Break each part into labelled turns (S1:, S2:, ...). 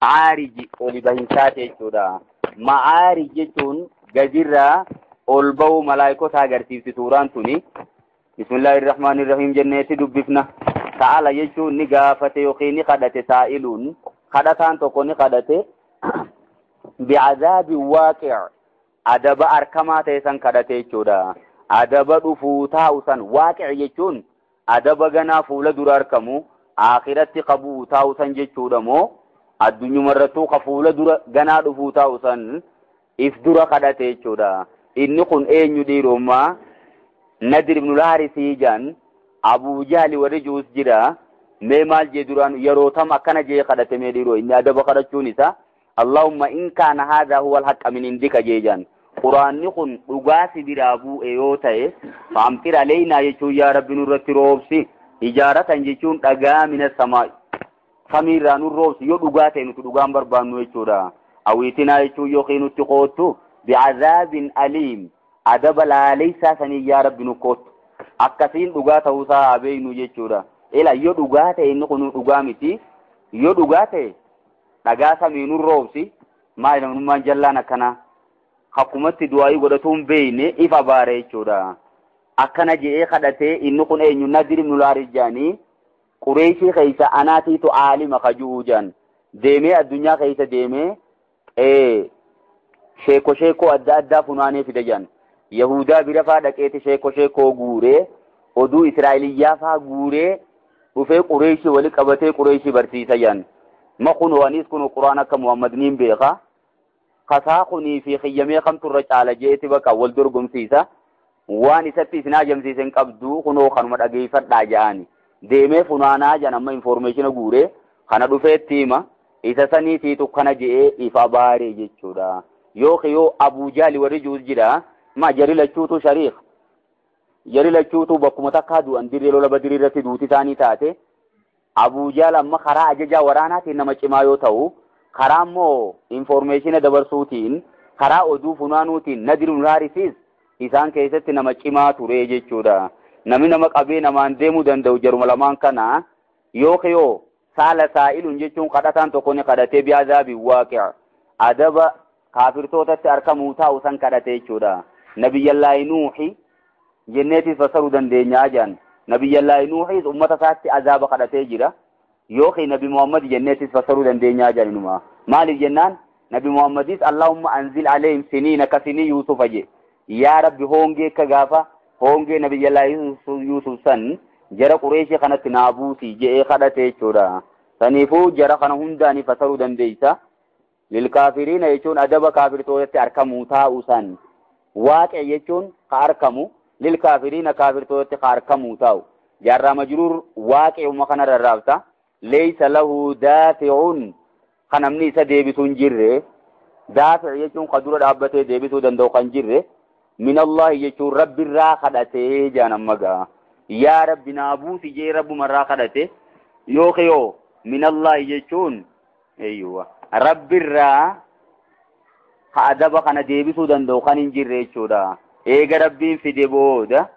S1: Ma'aarij oli bahinsaati jechuudha. Ma'aarij jechuun gadirraa ol ba'uu malaayikota agarsiifti suuraan tuni. Bismillahirrahmanirrahiim jenneeti dubbifna. Sa'ala jechuun ni gaafate yookiin ni kadhate saa'iluun kadhataan tokko ni kadhate bi'azaabi waaqi' adaba arkamaa ta'e san kadhate jechuudha. Adaba dhufuu taa'u san waaqi' jechuun adaba ganaa fuula dura arkamu akhiratti qabuu taa'u san jechuudha moo addunyumarrattuu ka fuula dura ganaa dhufuu taa'u san if dura kadhate jechuudha. Inni kun eenyu dhiirummaa Nadir ibn al-Harisii jaan Abu Jahli warri juus jira. Mee maal jee duraan yeroo tam akkana jee kadhate mee dhiiroo inni adaba kadhachuun isaa Allahumma in kaana haadha huwa al-haqqa min indika jee jaan. Quraanni kun dhugaa si biraa bu'e yoo ta'e faamtir aleynaa jechuun yaa Rabbi nurratti roobsi ijaaratan jechuun dhagaa mina samaa samiirraa nu roobsi yoo dhugaa ta'e nuti dhugaan barbaannu jechuudha. Awiitinaa jechuun yookiin nutti qoottu bi'azaabin aliim adaba laaleysaa sanii yaa Rabbi nu koottu akkasiin dhugaa ta'uusaa haa beeknu jechuudha. Ila yoo dhugaa ta'e inni kun dhugaa miti yoo dhugaa ta'e dhagaa samii nu roobsi maali namnummaan jallaan akkanaa akkumatti du'aayii godhatuun beekne ifa baare jechuudha. Akkana je'ee kadhatee inni kun eenyu Nadir ibn al-Haris jaanii Qureeshii keessa anaatiitu aalima kaju'uu jaan deemee addunyaa keessa deemee sheeko sheekoo adda addaa funaanee fida jaan. Yahudaa bira faa dhaqeeti sheeko sheekoo guuree oduu Israa'eliyyaa faa guuree dhufee Qureeshii wali qabatee Qureeshii barsiisa jaan. Ma kun anis kun Quraan akka Muhammad niin beeka. Kasaa kunii fi kiyyamee kamtu irra caala jeeti bakka wal dorgomsiisa. Waan isatti isin ajamsiise hin qabdu kunoo kanuma dhageeffadhaa ja'ani. Deemee funaanaa jaan amma informeeshina guuree kana dhufeetti hima. Isa saniitiitu kana je'ee ifa baaree jechuudha. Yookiin yoo Abuu Jaali warri juus jira ma jari lachuutu shariik. Jari lachuutu bakkuma takkaa du'an dirree lola Badirii irratti duuti isaanii taate. Abuu Jaal amma karaa ajajaa waraanaatiin nama cimaa yoo ta'u karaa immoo informeeshina dabarsuutiin karaa oduu funaanuutiin Nadir ibn al-Harisiis isaan keessatti nama cimaa ture jechuudha. Namni nama qabee namaan deemuu danda'u jaruma lamaan kana yookiin yoo saala saa'ilun jechuun kadhataan tokko ni kadhatee bi'azaabi waaqi' adaba kaafirtootatti arkamuu taa'u san kadhate jechuudha. Nabiyyallaahi Nuuhi jenneetis fassaruu dandeenyaa jaan. Nabiyyallaahi Nuuhis ummata isaatti azaaba kadhatee jira. Yookiin Nabi Muhammad jenneetis fassaruu dandeenyaa jaan inuma. Maaliif jennaan Nabi Muhammadis Allahumma anzil alayhim siniina ka sinii Yuusufa je. Yaa Rabbi hongee akka gaafa hongee Nabiyyallaahi Yuusuf san jara Qureeshii kanatti naa buusi je'ee kadhate jechuudha. Saniifuu jara kana hundaanii fassaruu dandeessa. Lilkaafiriina jechuun adaba kaafirtootatti arkamuu taa'u san. Waaqe jechuun ka arkamu lilkaafiriina kaafirtootatti ka arkamuu taa'u. Jaarraa majruur waaqe uma kana rarraabta. Leeysa lahu daafi'un kan namni isa deebisuu hin jirre. Daafi'u jechuun ka dura dhaabbatee deebisuu danda'u kan jirre. Minallahi jechuun rabbirraa kadhatee jaan amma gaa. Yaa Rabbi naa buusi jee rabbumarraa kadhate. Yookiin yoo minallahi jechuun eeyyuwa rabbirraa ka adaba kana deebisuu danda'u kan hin jirre jechuudha. Eega rabbiin fide booda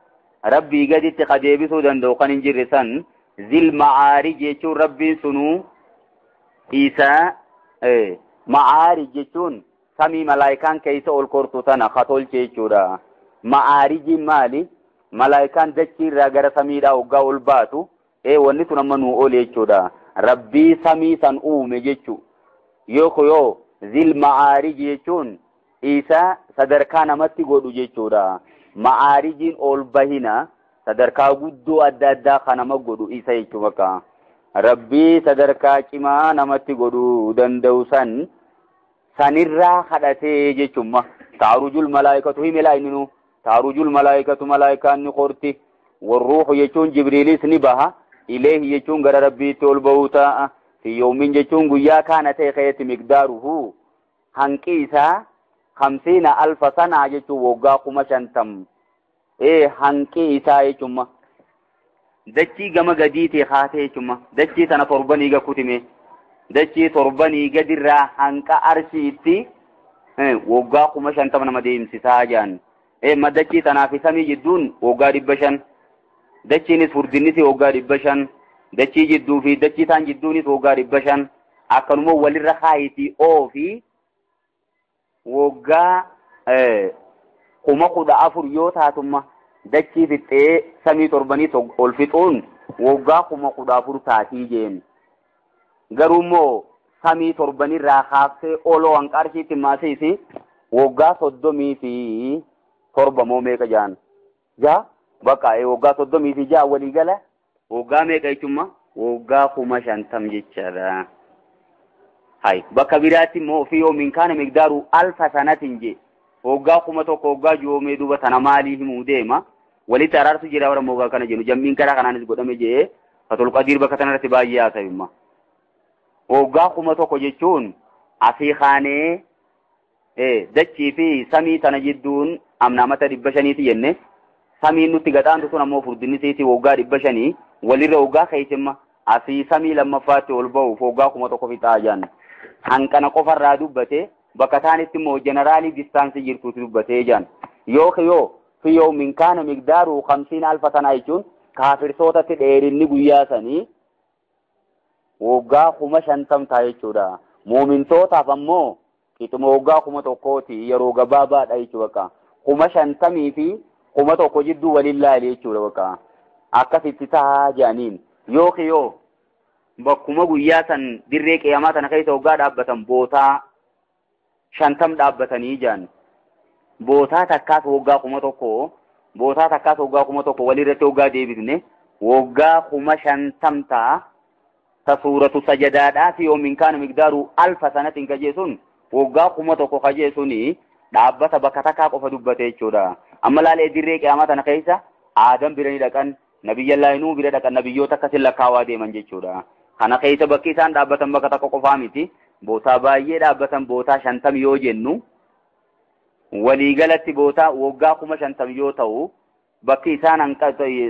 S1: rabbii gaditti ka deebisuu danda'u kan hin jirre san zil ma'aarij jechuun rabbiin sunuu isa ma'aarij jechuun samii malaayikaan keessa ol kortu tana ka tolche jechuudha. Ma'aarijiin maali? Malaayikaan dachiirraa gara samiidhaa hoggaa ol baatu wanni sun amma nuu oole jechuudha. Rabbii samii san uume jechuu. Yookiin yoo zil ma'aarij jechuun isa sadarkaa namatti godhu jechuudha. Ma'aarijiin ol bahina sadarkaa guddoo adda addaa kan nama godhu isa jechuudha bakka. Rabbii sadarkaa cimaa namatti godhuu danda'u san sanirraa kadhatee jechuudha. Taarujul malaayikatu himela inni nu taarujul malaayikatu malaayikaan ni qorti. Warruuxu jechuun Jibriilis ni baha. Ileehi jechuun gara Rabbiitti ol bahuu ta'a. Fi yoomiin jechuun guyyaa kaana ta'e keetti miqdaaruhu hanqi isaa 50,000 sana jechuun waggaa 50,000 hanqi isaa jechuun dachii gama gadiitii kaatee jechuun dachii tana torbanii gakutime dachii torbanii gadirraa hanqa arshiitti waggaa 50,000 nama deemsisaa jaan. Dachii tanaa fi samii jidduun waggaa 500 dachiinis furdinnis waggaa 500 dachii jidduu fi dachii taan jidduunis waggaa 500 Akkanuma walirra kaayitii oofi waggaa 14,000 yoo taatumma dachii fixxee samii torbanii ol fixuun waggaa 14,000 taatii jeen. Garuu immoo samii torbanirraa kaaftee oloo hanqarshiitti maasiisi waggaa 37 moo meeqa jaan? Jaa bakka waggaa 36 waliigala waggaa meeqa jechuun waggaa 50,000 jechaadha. Hay bakka biraatti immoo fi yoomiin kaana miqdaaru alfa sanatin je waggaa 1000 waggaa joomee duuba tana maalii himuu deema walitti araarsu jira warra moogaa kana jennu jammiin karaa kanaanis godhame jee Fatul Qadiir bakka tanarratti baay'ee haasawimma. Waggaa 1000 jechuun asii kaanee dachii fi samii tana jidduun amnaamata 500 jenne samiin nutti gadhaantu sun ammoo furdinni isiitii waggaa 500 walirra waggaa keeysimma asii samii lammaffaatti ol ba'uuf waggaa 1000 fixaa jaan. Hanqana qofarraa dubbate bakka taanitti immoo jeneraalii distaansii jirtuuti dubbatee jaan. Yoo fi yoomiin kaana miqdaaru 50,000 sanaa jechuun kaafirtootatti dheerinni guyyaa sanii waggaa 50,000 ta'a jechuudha. Muumintootaaf ammoo qixuma waggaa 1000 yeroo gabaabaadha jechuudha bakka. 50,000 fi 1000 jidduu waliin laali jechuudha bakka. Akkasitti ta'a jedhaniin. Yoo bakkuma guyyaa san dirree qiyaamaa tana keessa waggaa dhaabbatan bootaa 50 dhaabbatanii jedhan. Bootaa takkaas waggaa 1000 bootaa takkaas waggaa 1000 walirratti waggaa deebisne waggaa 50,000 ta'a. Ta suuratu sajadaadhaa fi yoomiin kaana miqdaaru alfa sanatiin kajee sun waggaa 1000 kajee suni dhaabbata bakka takkaa qofa dubbate jechuudha. Amma laalee dirree qiyaamaa tana keessa Aadam bira ni dhaqan, Nabiyyallaahi Nuuh bira dhaqan, nabiyyoota akkasin lakkaawaa deeman jechuudha. Kana keessa bakki isaan dhaabbatan bakka takka qofaa miti. Bootaa baay'ee dhaabbatan bootaa 50 yoo jennu waliigalatti bootaa waggaa 50,000 yoo ta'u bakki isaan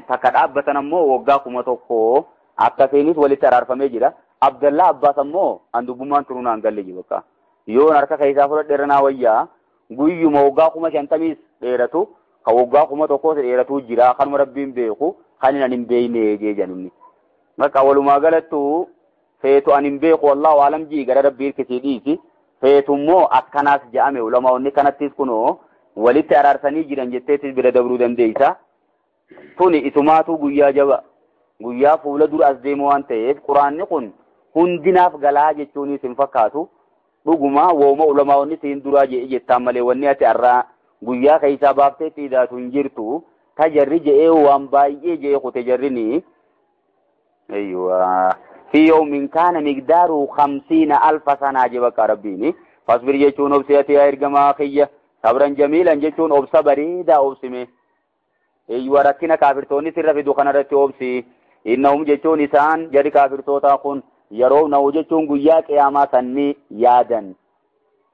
S1: takka dhaabbatan ammoo waggaa 1000 akkasiinis walitti araarfamee jira. Abdallaa Abbaas ammoo an dubbummaan turuu naan galle jiru bakka. Yoon harka keessaa fudhadhe irra naa wayyaa guyyuma waggaa 50,000 dheeratu kan waggaa 1000 dheeratu jira kanuma rabbiin beeku kan ani hin beekne jee jedhan. Bakka walumaa galattu feetu ani hin beeku wallahu alam jii gara rabbii hirkisii dhiisi. Feetu immoo akkanaas jedhame ulamaa'onni kanattis kunoo walitti araarsanii jiran jetteettis bira dabruu dandeessa. Tuni isumaatu guyyaa jaba guyyaa fuula dura as deemu waan ta'eef quraanni kun hundinaaf galaa jechuunis hin fakkaatu. Dhuguma wooma ulamaa'onni siin duraa je'e jettaan malee wanni ati har'aa guyyaa keessaa baaftee xiidaatu hin jirtu. Tajarri je'ee waan baay'ee je'e kute jarrini. Eeyyuwaa. Fi yoomiin kaana miqdaaru 50,000 sanaa je bakka rabbiini. Fasbir jechuun obsi ati yaa ergamaa kiyya. Sabran jamiilan jechuun obsa bareedaa obsime. Eeyyuwaa rakkina kaafirtoonni sirra fidu kanarratti obsi. Innahum jechuun isaan jarri kaafirtootaa kun yeroo na'u jechuun guyyaa qiyaamaa sanni yaadan.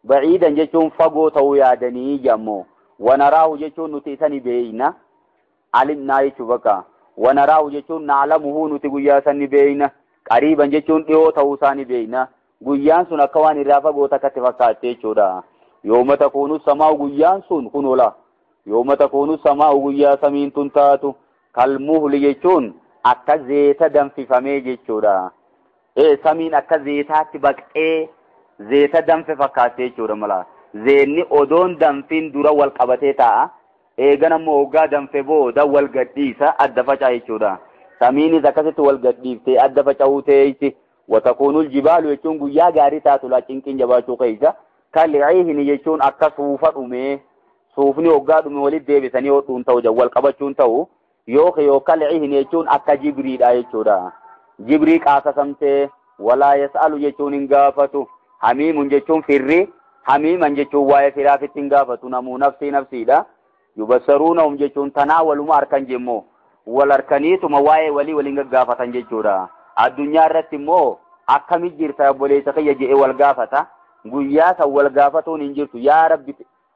S1: Baciidan jechuun fagoo ta'uu yaadanii jammoo. Wanaraahu jechuun nuti isani beeyna. Alimnaa jechuu bakka. Wanaraahu jechuun naalamuhu nuti guyyaa sanni beeyna. Qariiban jechuun dhiyoo ta'uu isaanii beeyna. Guyyaan sun akka waan irraa fagoo takkatti fakkaatte jechuudha. Yooma takuunu samaa'u guyyaan sun kun ola. Yooma takuunu samaa'u guyyaa samiin tun taatu. Kalmuhli jechuun akka zeeta danfifamee jechuudha. Samiin akka zeetaatti baqxee zeeta danfe fakkaatte jechuudha mala. Zeenni odoon danfin dura wal qabatee taa'a. Eegan ammoo hoggaa danfe booda wal gadhiisa adda faca'a jechuudha. Samiinis akkasitti wal gadhiiftee adda faca'uu ta'eeti. Watakuunul jibaalu jechuun guyyaa gaarii taatu laa cinqiin jabaachuu keessa. Kalciihini jechuun akka suufa dhumee suufni hoggaa dhume walitti deebisanii hodhuun ta'u wal qabachuun ta'u. Yoo kalciihini jechuun akka jibriidha jechuudha. Jibrii qaasasamtee walaa yas'alu jechuun hin gaafatu. Hamiimun jechuun firri hamiiman jechuun waa'ee firaafitti hin gaafatu. Namuu nafsii nafsiidha. Yubassaruunahum jechuun tanaa waluma harkan jemmoo wal harkaniituma waa'ee walii waliin gaggaafatan jechuudha. Addunyaa irratti immoo akkami jirta obboleessa kiyya je'ee wal gaafata. Guyyaa san wal gaafatuun hin jirtu. Yaa Rabbi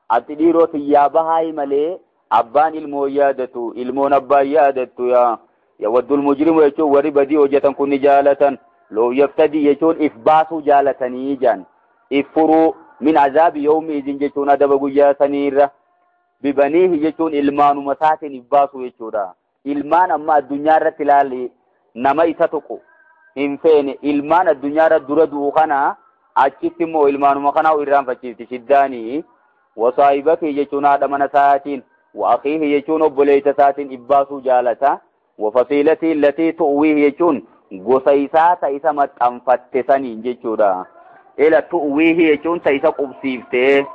S1: ati dhiiroo tiyyaa bahaay malee abbaan ilmoo yaadatu ilmoon abbaan yaadattu yaa. Yawaddul mujrimu jechuun warri badii hojjetan kun ni jaalatan. Loo yaftadii jechuun if baasuu jaalatanii jaan. If furuu min azaabi yawmi idin jechuun adaba guyyaa saniirra. Bibaniihi jechuun ilmaanuma isaatiin if baasuu jechuudha. Ilmaan amma addunyaa irratti ilaali nama isa tuqu. Hin feene ilmaan addunyaarra dura du'u kana achitti immoo ilmaanuma kanaa irraanfachiifti shiddaanii. Wasaahibatii jechuun haadha mana isaatiin, wa akhiihi jechuun obboleessa isaatiin ibbaasuu jaalata. Wa fasiilatii allatii tu'wiihi jechuun gosa isaa ta isa maxxanfatte saniin jechuudha. Ila tu'wiihi jechuun ta isa qubsiiftee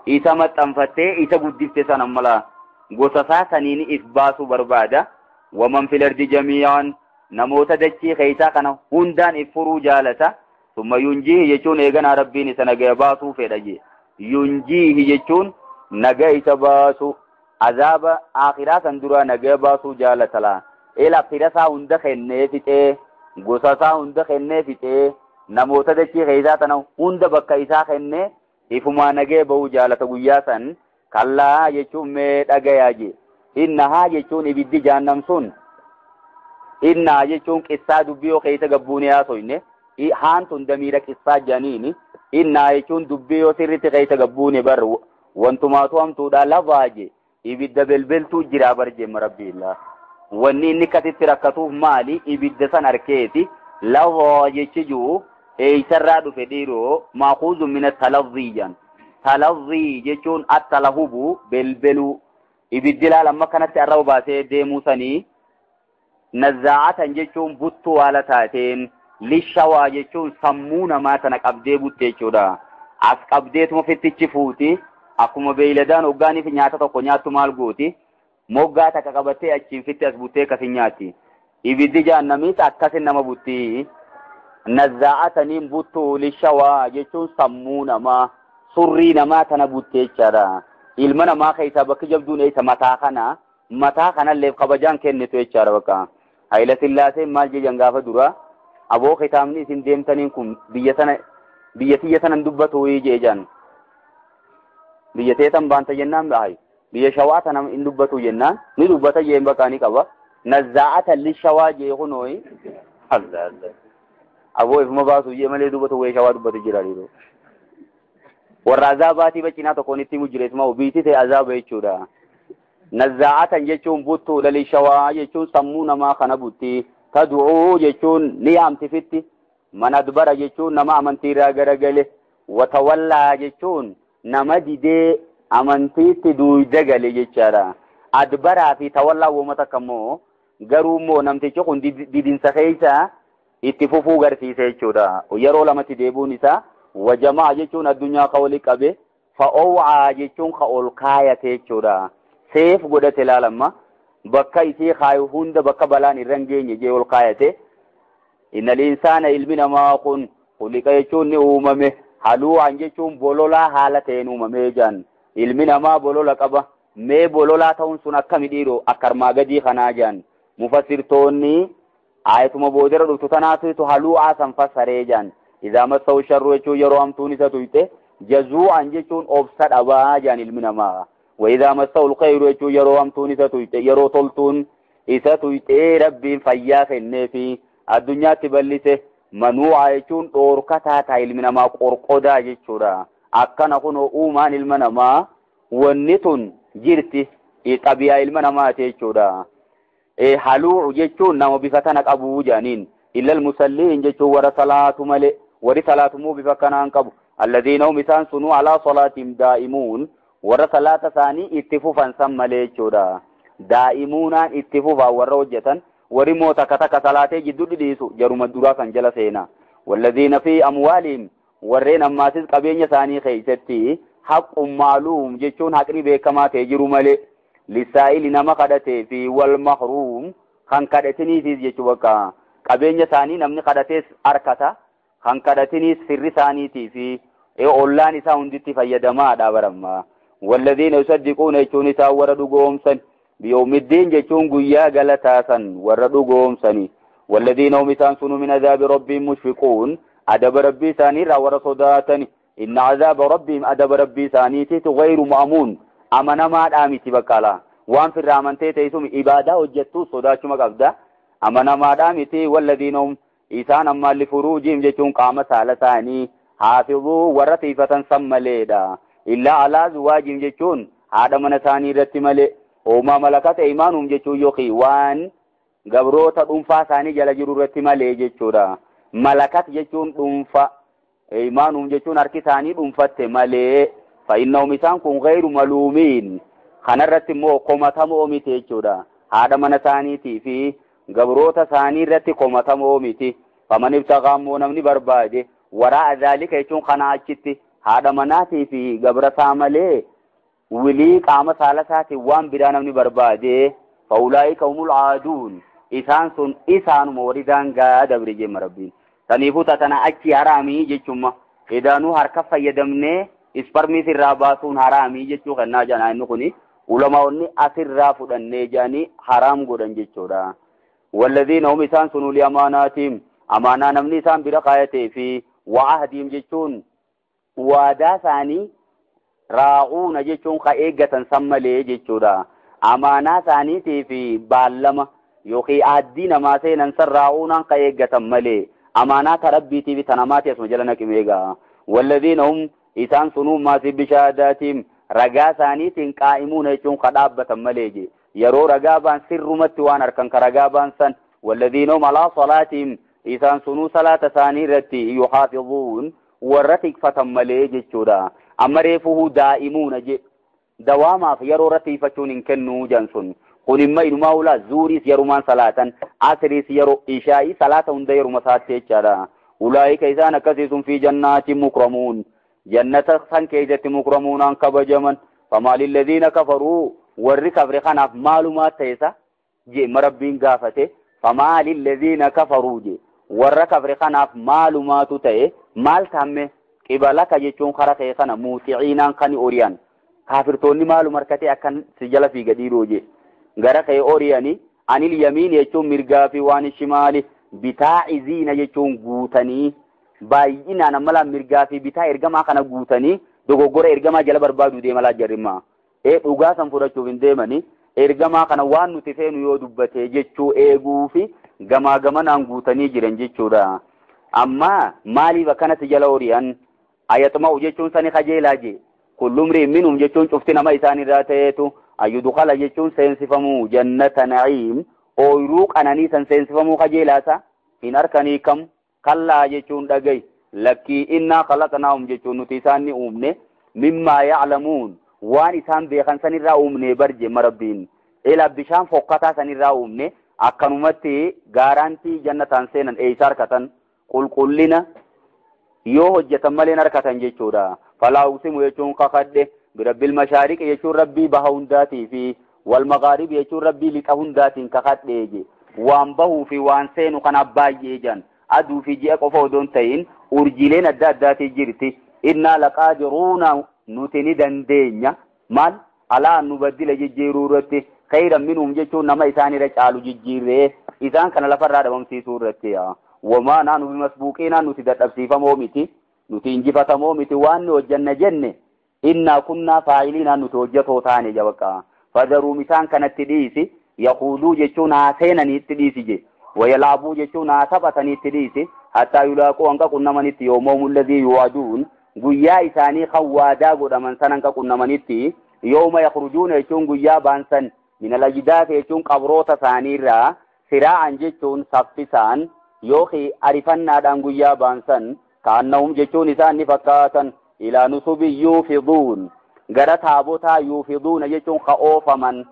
S1: isa maxxanfattee isa guddifte sana mala gosa isaa saniin if baasuu barbaada. Waman fil ardi jamii'an namoota dachii keessaa kana hundaan if furuu jaalata. Summa yunjiihi jechuun eeganaa rabbiin isa nagaya baasuu fedha jee. Yunjiihi jechuun nagaa isa baasu, azaaba akhiraa san duraa nagaa baasuu jaalata laa. Ila fira isaa hunda kennee fixee, gosa isaa hunda kennee fixee, namoota dachii keessaa sana hunda bakka isaa kennee ifumaa nagee bahuu jaalata guyyaa san. Kallaa jechuun mee dhagayaa jee. Innahaa jechuun ibiddi jahannam sun, innaa jechuun qissaa dubbii yoo keessa gabbuunee haasoyne, haan tun damiira qissaa jedhaniini. Innaa jechuun dubbii yoo sirriitti keessa gabbuune bar wantumaatu hamtuudha lafaa je. Ibidda belbeltuu jira bar jemma rabbiillaa. Wanni inni akkasitti rakkatuuf maali? Ibidda san harkeeti. Lafaa jechi jiru eeysarraa dhufe dhiiroo maakuuzu mina talazzii jedhan. Talazzii jechuun attalahubu belbeluu. Ibiddi laala amma kanatti arraba baasee deemuu sanii. Nazzaa'atan jechuun buttuu haala taateen. Lishawaa jechuun sammuu namaa tana qabdee butte jechuudha. As qabdeetuma fittichi fuuti. Akkuma beeyladaan hoggaaniif nyaata tokko nyaattu maal gooti? Moggaa takka qabattee achiin fitti as buttee akkasin nyaatti. Ibiddi jahannamiis akkasin nama butti. Nazzaa'ataniin buttuu lishawaa jechuun sammuu namaa, surrii namaa tana butte jechaadha. Ilma namaa keessaa bakki jabduun eessa mataa kana, mataa kanallee kabajaan kennitu jechaadha bakka. Hayila Sillaaseen maal jedhan gaafa dura? Aboo kitaabni isin deemtaniin kun biyya sana, biyya tiyya sanan dubbatu jedhan. Biyya teessan baanta jennaan bahay. Biyya shawaa tana hin dubbatu jennaan ni dubbata jeen bakka ni qaba. Nazzaa'atan lishawaa jee kunooyi. Allah Allah. Aboo ifuma baasu jee malee dubbatu wayii shawaa dubbatu jira dhiiroo. Warra azaabaatii bacinaa tokkoon itti himu jira isuma obiitii ta'e azaaba jechuudha. Nazzaa'atan jechuun buttuudha lishawaa jechuun sammuu namaa kana butti. Tad'uu jechuun ni yaamti fitti. Man adbara jechuun nama amantii irraa garagale. Watawallaa jechuun nama didee amantiitti duuyda gale jechaadha. Adbaraa fi tawallaa wooma takka immoo garuu immoo namtichi kun didinsa keessa itti fufuu garsiise jechuudha. Yeroo lamatti deebuun isaa wajamaa jechuun addunyaa ka wali qabe, fa'oowaa jechuun ka ol kaayate jechuudha. Seef godhate laalamma bakka isii kaayu hunda bakka balaan irra hin geenye jee ol kaayate. Innal insaana ilmi namaa kun khuliqa jechuun ni uumame. Haluu'an jechuun bololaa haala ta'een uumamee jiran. Ilmi namaa bolola qaba. Mee bololaa ta'uun sun akkami dhiiroo akka armaa gadii kanaa jiran. Mufassirtoonni ayatuma boodara dhuftu tanaatu haluu'aa san fassaree jiran. Izaa massahu sharru jechuun yeroo hamtuun isa tuyte, jazuu'an jechuun obsa dhabaa jiran ilmi namaa. Wa izaa massahu alkhayru jechuun yeroo hamtuun isa tuyte, yeroo toltuun isa tuytee rabbiin fayyaa kenneefi addunyaatti bal'ise. Manuu'aa jechuun dhoorkataa ta'a ilmi namaa qorqodaa jechuudha. Akkana kunoo uumaan ilma namaa wanni tun jirti xabiyaa ilma namaati jechuudha. Haluu'u jechuun nama bifa tana qabuu jedhaniin. Illal musalliin jechuun warra salaatu malee, warri salaatummoo bifa kanaan qabu. Alladhiina hum isaan sunuu alaa salaatihim daa'imuun, warra salaata isaanii itti fufan san malee jechuudha. Daa'imuunaan itti fufaa warra hojjetan, warri immoo takka takka salaatee jidduu dhidhiisu jaruma duraa kan jala seena. Walladhiina fi amwaalihim warreen ammaasis qabeenya isaanii keessatti haqqun maaluum jechuun haqni beekamaa ta'e jiru malee lissaa'ili nama kadhatee fi wal mahruum kan kadhatiniifis jechuu bakka qabeenya isaanii namni kadhatees harkata kan kadhatiniis firri isaaniitii fi ollaan isaa hunditti fayyadamaadha baramma. Walladhiina yusaddiquuna jechuun isaan warra dhugoomsan biyawmiddiin jechuun guyyaa galataasan warra dhugoomsani. Walladhiina hum isaan sunu min azaabi rabbiin mushfiquun adaba rabbii isaaniirraa warra sodaatani. Inna azaaba rabbiim adaba rabbii isaaniitiitu ghayru ma'amuun amanamaadhaa miti bakkaala. Waan firraa amantee teessum ibaadaa hojjettu sodaachuma qabda. Amanamaadhaa miti. Walladhiina hum isaan ammaan lifuruujiim jechuun qaama saala isaanii haafizuu warra tiifatan san maleedha. Illaa alaa zuwaajiim jechuun haadha mana isaanii irratti malee. Oomaa malakata imaanuum jechuun yookiin waan gabroota dhuunfaa isaanii jala jiru irratti malee jechuudha. Malakat jechuun dhuunfa. Eeyimaanuhum jechuun harki isaanii dhuunfatte malee. Fa'innahum isaan kun ghayru maluumiin. Kanarratti immoo komatamoo miti jechuudha. Haadha mana isaaniitii fi gabroota isaanii irratti komatamoo miti. Faman ibtagaa immoo namni barbaade waraa'a dhaalika jechuun kanaa achitti haadha manaatii fi gabra isaa malee wilii qaama saala isaatiin waan biraa namni barbaade fa'ulaa'ika humul aaduun isaan sun isaanuma warri daangaa dabre jemma rabbiin. Saniifuu tana achi haraamii jechuuma edaanuu harka fayyadamnee isparmiis irraa baasuun haraamii jechuu kennaa jedhan inni kuni ulamaa'onni asirraa fudhannee jedhanii haraam godhan jechuudha. Walladhiina hum isaan sun liamaanaatiim amaanaa namni isaan bira kaayatee fi wa'ahdiim jechuun waadaa isaanii raa'uuna jechuun ka eeggatan san malee jechuudha. Amaanaa isaaniitii fi baallama yookiin aaddii namaa seenan san raa'uunaan ka eeggatan malee amaanaa ta rabbiitii fi ta namaati asuma jala naqimee egaa. Walladhiina hum isaan sunuu maasii bishaadaatiim ragaa isaaniitiin qaa'imuuna jechuun ka dhaabbatan malee je. Yeroo ragaa baan sirrumatti waan harkan ka ragaa baan san walladhiina hum alaa salaatiim isaan sunuu salaata isaanii irratti yuhaafizuun warra tikfatan malee jechuudha. Amma reefuhu daa'imuuna je. Dawaamaaf yeroo irratti tiifachuun hin kennuu jan sun. Kun imma inumaa ulaa zuuriis yerumaan salaatan asriis yeroo ishaa'ii salaata hunda yeruma isaatti jechaadha. Ulaa'ika isaan akkasii sun fi jannaati mukramuun. Jannata san keessatti mukramuunaan kabajaman. Famaalilladhiina kafaruu warri kafre kanaaf maalumaa ta'esa je rabbiin gaafate. Famaalilladhiina kafaruu je warra kafre kanaaf maalumaatu ta'e maal tamme qibalaka jechuun kara kee kana muuti'iinaan kan ori'an. Kaafirtoonni maalum harkatee akkan si jala fiiga dhiiroo je. Gara kee ori'ani anil yamiin jechuun mirgaa fi waan shimaali bitaa iziina jechuun guutanii baay'inaan ammalaa mirgaa fi bitaa ergamaa kana guutanii dogoggora ergamaa jala barbaaduu deemalaa jarrimmaa. Dhugaa san fudhachuuf hin deemani ergamaa kana waan nuti feenu yoo dubbate jechuu eeguu fi gamaa gamanaan guutanii jiran jechuudha. Amma maaliif akkanatti jala ori'an ayatma'u jechuun sani kajeelaa je. Kullu mri'in minhum jechuun cufti nama isaan irraa ta'eetu ayyudukhala jechuun seensifamuu jannata na'iim ooyiruu qananii san seensifamuu kajeelaasa hin harkanii kam kallaa jechuun dhagayi lakkii innaa khalaqnaahum jechuun nuti isaan ni uumne mimmaa ya'lamuun waan isaan beekan sanirraa uumne bar jemma rabbiin ila bishaan fokkataa sanirraa uumne akkanumatti gaaraantii jannataan seenan eeysa harkatan qulqullina yoo hojjetan malee harkatan jechuudha. Falaa uqsimu jechuun kakadhe birabbil mashaariqi jechuun rabbii baha hundaatii fi wal maghaaribi jechuun rabbii lixa hundaatiin kakadhe je. Waan bahuu fi waan seenu kanaaf baay'ee jan aduu fi ji'a qofa odoo hin ta'in urjiileen adda addaatii jirti. Innaa laqaadiruuna nuti ni dandeenya maal alaa nu baddila jijjiiruu irratti khayran minhum jechuun nama isaanirra caalu jijjiirree isaan kana lafarraa dhabamsiisuu irratti. Wamaa naanu bimasbuuqiinaa nuti dadhabsiifamoo miti nuti injifatamoo miti waan nu hojjanna jenne innaa kunnaa faa'iliinaa nuti hojjetoo taane jabaqa. Fadaruum isaan kanatti dhiisi yaquuduu jechuun haa seenaniitti dhiisi je. Wayalaabuu jechuun haa taphataniitti dhiisi hattaa yulaaquu hanqa qunnamanitti yoomoomu alladhii yuwaaduun guyyaa isaanii kan waadaa godhaman san hanqa qunnamanitti yooma yakhrujuuna jechuun guyyaa baansan minal ajdaati jechuun qabroota isaaniirraa siraa'an jechuun saffisaan yookiin arifannaadhaan guyyaa baansan kaannahum jechuun isaan ni fakkaatan ilaa nusubi yuufiduun gara taabotaa yuufiduuna jechuun ka oofaman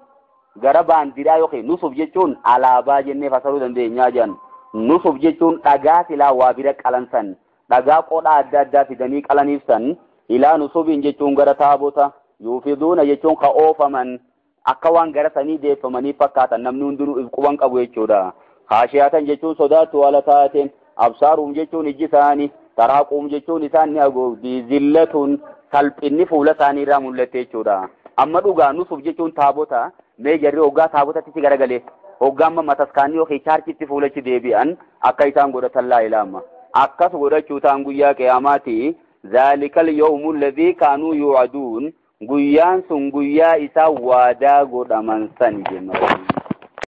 S1: gara baandiraa yookiin nusub jechuun alaabaa jennee fasaruu dandeenyaa jedhan. Nusub jechuun dhagaa silaa waa bira qalansan dhagaa qodhaa adda addaa fidanii qalaniif san ilaa nusubiin jechuun gara taabota yuufiduuna jechuun ka oofaman akka waan gara sanii deeffamanii fakkaatan namni hundinuu if quban qabu jechuudha. Haashiyaatan jechuun sodaattu haala taateen absaaruum jechuun ijji isaanii taraaquum jechuun isaan ni haguugdi zillatuun salphinni fuula isaanii irraa mul'atte jechuudha. Amma dhugaa nusub jechuun taabota mee jarri hoggaa taabotatti si garagalee hoggaa amma mataskaanii yookiin chaarchitti fuulachi deebi'an akka isaan godhatan laa ilaama. Akkas godhachuu ta'an guyyaa qiyaamaati zaalikal yawmu alladhii kaanuu yu'aduun guyyaan sun guyyaa isaan waadaa godhaman sani jenna.